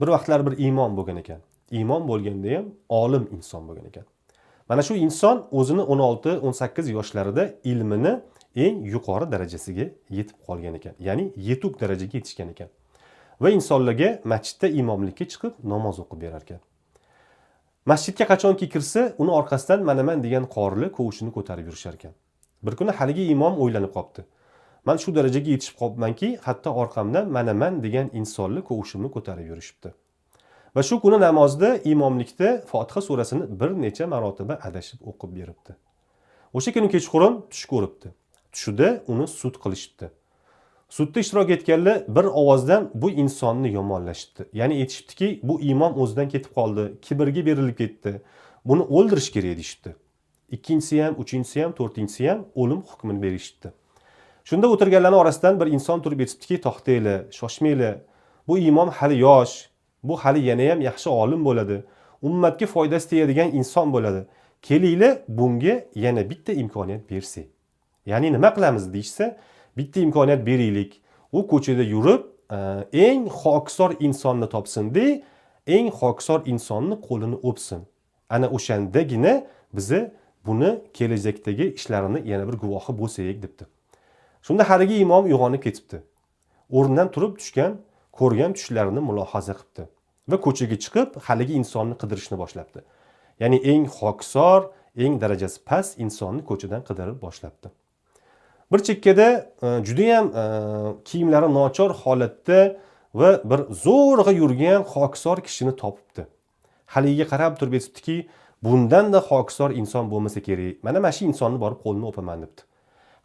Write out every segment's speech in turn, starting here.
Bir vaqtlar bir imom bo'lgan ekan. Imom bo'lganda ham olim inson bo'lgan ekan. Mana shu inson o'zini 16-18 yoshlarida ilmini eng yuqori darajasiga yetib qolgan ekan. Ya'ni yetuk darajaga yetishgan ekan. Va insonlarga masjidda imomlikka chiqib namoz o'qib berar ekan. Masjidga qachonki kirsa, uni orqasidan manaman degan qorili kovushini ko'tarib yurishar ekan. Bir kuni haligi imom o'ylanib qolibdi. Man shu darajaga yetishib qolibmanki, hatto orqamdan manaman degan insonlar kovushimni ko'tarib yurishibdi. Va shu kuni namozda imomlikda Fotiha surasini bir necha marotaba adashib o'qib beribdi. O'sha kuni kechqurun tush ko'ribdi. Tushida uni sud qilishibdi. Sudda ishtirok etganlar bir ovozdan bu insonni yomonlashibdi. Ya'ni aytishibdiki, bu imom o'zidan ketib qoldi, kibrga berilib ketdi. Buni o'ldirish kerak deyishibdi. Ikkinchisi ham, uchinchisi ham, to'rtinchisi ham o'lim hukmini berishibdi. Shunda o'tirganlarning orasidan bir inson turib aytibdiki, to'xtanglar, shoshmanglar. Bu imom hali yosh, bu hali yana ham yaxshi olim bo'ladi. Ummatga foydasi tegadigan inson bo'ladi. Kelinglar, bunga yana bitta imkoniyat bersak. Ya'ni nima qilamiz deyishsa, bitta imkoniyat beraylik. U ko'chada yurib, eng xokisor insonni topsin-da, eng xokisor insonni qo'lini o'psin. Ana o'shandagina biza buni kelajakdagi ishlarini yana bir guvohi bo'lsak debdi. Shunda haligi imom uyg'onib ketibdi. O'rnidan turib tushgan, ko'rgan tushlarini mulohaza qilibdi va ko'chaga chiqib haligi insonni qidirishni boshlabdi. Ya'ni eng xokisor, eng darajasi past insonni ko'chadan qidirib boshlabdi. Bir chekkada judayam kiyimlari nochor holatda va bir zo'rg'a yurgan xokisor kishini topibdi. Haligiga qarab turib aytibdiki, bundan-da xokisor inson bo'lmasa kerak. Mana shu insonni borib qo'lini o'paman debdi.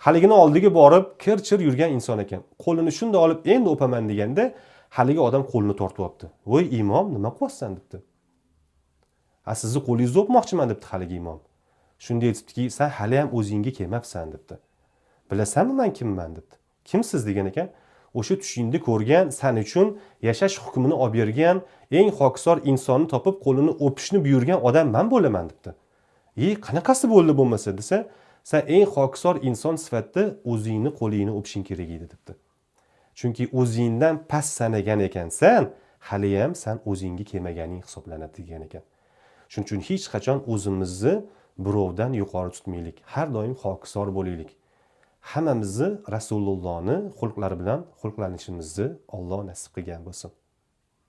Haligini oldiga borib kir-chir yurgan inson ekan. Qo'lini shunda olib endi o'paman deganda haligi odam qo'lini tortib olibdi. "Voy imom, nima qilyapsan?" debdi. "Ha, sizni qo'lingizni o'pmoqchiman" debdi haligi imom. Shunda aytibdiki, "Sen hali ham o'zingga kelmabsan" debdi. "Bilasanmi men kimman?" debdi. "Kimsiz?" degan ekan. "O'sha tushingda ko'rgan, san uchun yashash hukmini olib bergan, eng xokisor insonni topib qo'lini o'pishni buyurgan odam men bo'laman" debdi. "E, qanaqasi bo'ldi bo'lmasa?" desa, "Sen eng xokisor inson sifatida o'zingni qo'lingni o'pishing kerak edi" debdi. Chunki o'zingdan past sanagan ekansan, hali ham san o'zingga kelmaganing hisoblanadi degan ekan. Shuning uchun hech qachon o'zimizni birovdan yuqori tutmaylik. Har doim xokisor bo'laylik. Hammamizni Rasulullohni xulqlari bilan xulqlanishimizni Alloh nasib qilgan bo'lsin.